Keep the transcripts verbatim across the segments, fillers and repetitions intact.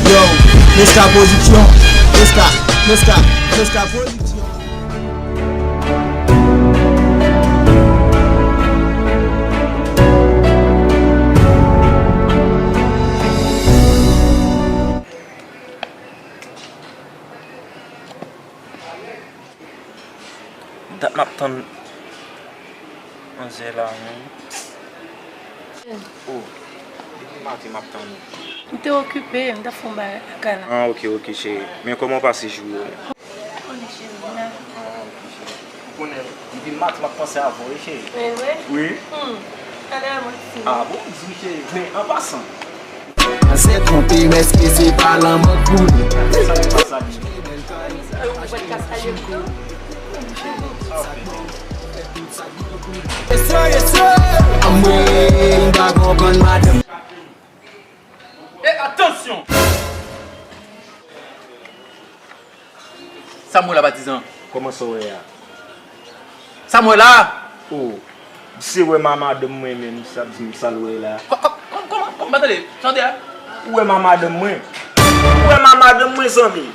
Yo, Meska Production, Meska, Meska, Meska Production. Dat m ap tann manzè la, wi. Oh, depi maten m ap tann ou. M te okipe, m t ap fè yon bagay lakay la. Ah, ok, ok, cheri. Men kòman w pase jou yo? Ou konnen, cheri, m la. Ah, ok, cheri. Ou konnen, depi maten m ap panse avè w, wi, cheri. Men vre? Wi. Hmm. Talè mwen di. Ah bon, di m, cheri. Men, an pasan. Se twonpe, men èske se pa lanmò k boule? Sa ki pa sa, cheri? Anmwey, m pa konprann madanm. E atansyon! Sa m wè la, patizan? Kòman sa w wè a? Sa m wè la? Oh, misye wè ma madanm mwen menm, sa di m sa l wè la. Kò-, kò-, kòman, kòman, kòman, m pa tande? Sa w di a? Ou wè ma madanm mwen? Ou wè ma madanm mwen, zanmi?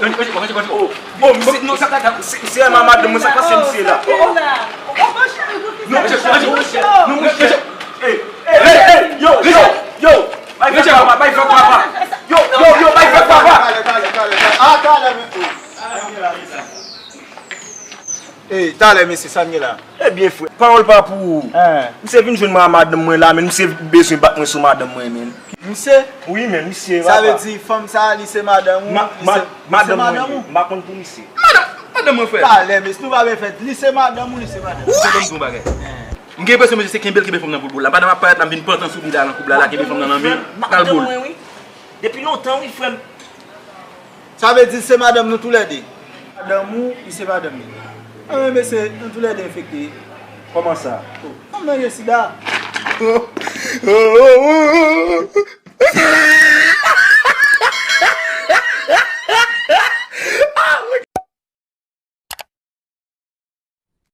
Oh, oh, misye, non, sa, sa, sa, se, se ma madanm mwen, sa k pase misye la? Oh, oh. Non, mesye, non, mesye, non, mesye. Hey, hey, hey, hey, yo, yo, yo. Bay fèk papa, bay fèk papa. Yo, yo, yo, bay fèk papa. Talè, talè, talè, talè. Ah, talè, men, oh. Ey, talè, mesye, sa n gen la? Ebyen, frè, pawòl pa pou ou. Hein. Misye vin jwenn mwen a madanm mwen la, men misye bezwen bat mwen sou madanm mwen, men. Misye? Wi, men, misye, papa. Sa vle di, fanm sa, li se madanm ou, ma-, li ma-, se, li se madanm mwen, madanm ou? M pa konn pou misye. Madanm, madanm mwen, frè. Talè, mesye, nou pa byen fèt. Li se madanm ou, li se madanm ou? Mesye, ban m di w yon bagay. Hein. M gen enpresyon, mesye, se kenbe l kenbe fanm nan pou l bo l la. Pandan m ap parèt la, m vin pantan sou li la, nan koub la, la, kenbe fanm nan nan men l, pral bo l. Depi lontan, wi, frè m. Sa vle di se madanm nou toulède. Madanm ou, li se madanm li. Anben, mesye, nou toulède enfekte. Kòman sa? Oh, fanm nan gen sida. Oh, oh, oh, oh, oh.